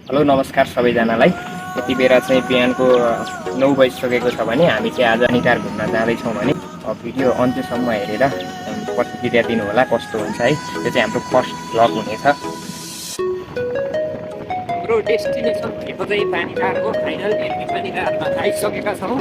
Hello नमस्कार सबैजनालाई। यति बेला चाहिँ बिहानको 9 बजिसकेको छ भने हामी चाहिँ आज पानीटार घुम्न जाँदैछौँ भने भिडियो अन्त्यसम्म हेरेर प्रतिक्रिया दिनु होला कस्तो हुन्छ है। यो चाहिँ हाम्रो फर्स्ट भ्लग हुनेछ। हाम्रो डेस्टिनेसन भनेको चाहिँ पानीटारको फाइनल एन्ट्री पानीटारमा आइसकेका छौँ।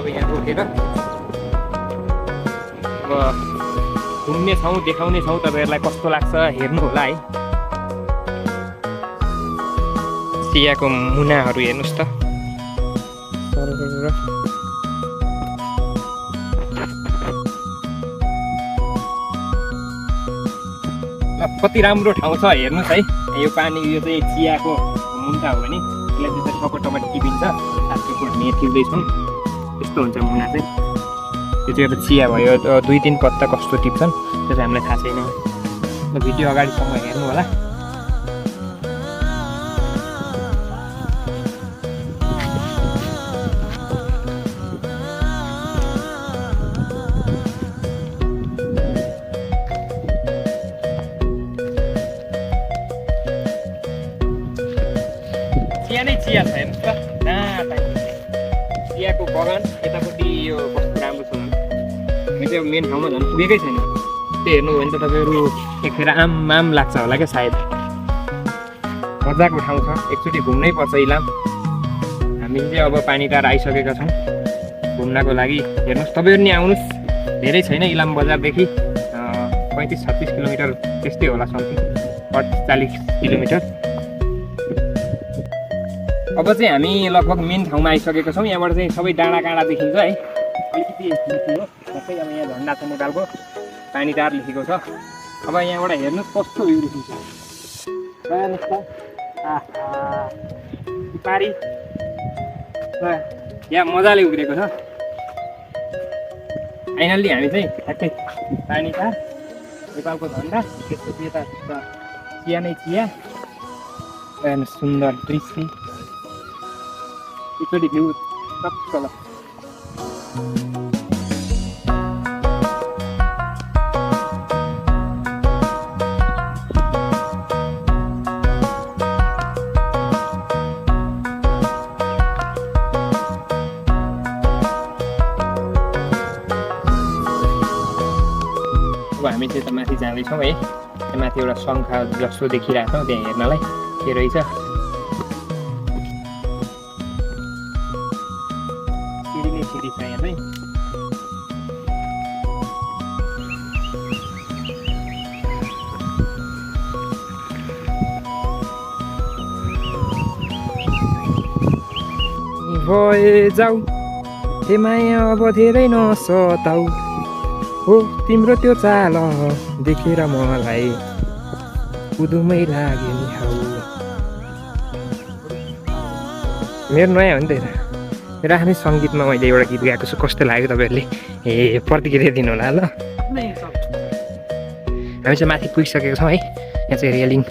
यहाँ रोकेर अब घुम्नेछौँ, देखाउनेछौँ तपाईँहरूलाई कस्तो लाग्छ हेर्नु होला है। चियाको मुनाहरू हेर्नुहोस् त। कति राम्रो ठाउँ छ हेर्नुहोस् है। यो पानी यो चाहिँ चियाको मुन्टा हो भने यसलाई चाहिँ टपटपट टिपिन्छ। साथीको हामी टिप्दैछौँ। यस्तो हुन्छ मुना चाहिँ। यो चाहिँ अब चिया भयो, 2-3 पत्ता कस्तो टिप्छन् त्यो चाहिँ हामीलाई थाहा छैन। भिडियो अगाडिसम्म हेर्नु होला। चिया नै चिया छ हेर्नुहोस् त। चियाको बगान यतापट्टि यो कस्तो राम्रो छ। हामी चाहिँ मेन ठाउँमा झन् पुगेकै छैन। त्यो हेर्नु हो भने त तपाईँहरू एकखेर आम लाग्छ होला क्या सायद। मजाको ठाउँ छ, एकचोटि घुम्नै पर्छ इलाम। हामी चाहिँ अब पानीटार आइसकेका छौँ घुम्नको लागि। हेर्नुहोस् तपाईँहरू नि आउनुहोस्। धेरै छैन इलाम बजारदेखि 35-36 किलोमिटर त्यस्तै होला, समथिङ 40 किलोमिटर। अब चाहिँ हामी लगभग मेन ठाउँमा आइसकेका छौँ। यहाँबाट चाहिँ सबै डाँडा काँडा देखिन्छ है। अलिकति लेखियो सबै। अब यहाँ झन्डा छ नेपालको, पानीटार लेखेको छ। अब यहाँबाट हेर्नुहोस् कस्तो भ्यू देखिन्छ। पारी यहाँ मजाले उब्रेको छ। फाइनल्ली हामी चाहिँ ठ्याक्कै पानीटार, नेपालको झन्डा, त्यसपछि यता चिया नै चिया। हेर्नुहोस् सुन्दर दृश्य। एकचोटि भ्यू टक्क ल। अब हामी चाहिँ त माथि जाँदैछौँ है। माथि एउटा शङ्खा जस्तो देखिरहेको छौँ, त्यहाँ हेर्नलाई के रहेछ। सिडी छ यहाँ चाहिँ। भए जाऊ हे माया अब धेरै नसताऊ हो, तिम्रो त्यो चाल देखेर मलाई उदुमै लाग्यो नि हौ। मेरो नयाँ हो नि त यता। मेरो आफ्नै सङ्गीतमा मैले एउटा गीत गाएको छु। कस्तो लाग्यो तपाईँहरूले प्रतिक्रिया दिनु होला ल। हामी चाहिँ माथि पुगिसकेको छौँ है। यहाँ चाहिँ रेलिङ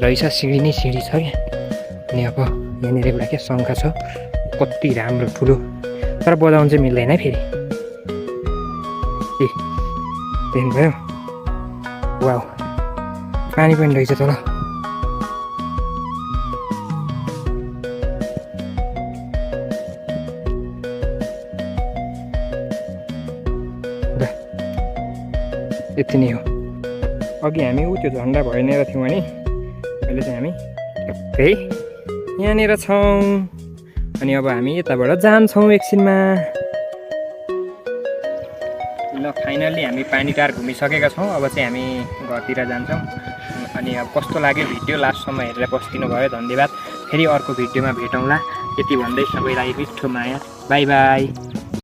रहेछ, सिँढी नै सिँढी छ क्या। अनि अब यहाँनिर एउटा क्या शङ्खा छ, कति राम्रो ठुलो। तर बजाउनु चाहिँ मिल्दैन है फेरि। देख्नुभयो? वाउ, पानी पनि रहेछ तल। यति नै हो। अघि हामी त्यो झन्डा भएनेर थियौँ भने अहिले चाहिँ हामी ठ्याक्कै यहाँनिर छौँ। अनि अब हामी यताबाट जान्छौँ एकछिनमा। ल फाइनल्ली हामी पानीटार घुमिसकेका छौँ। अब चाहिँ हामी घरतिर जान्छौँ। अनि अब कस्तो लाग्यो भिडियो लास्टसम्म हेरेर बस्दिनु भयो, धन्यवाद। फेरि अर्को भिडियोमा भेटौँला। यति भन्दै सबैलाई मिठो माया। By by.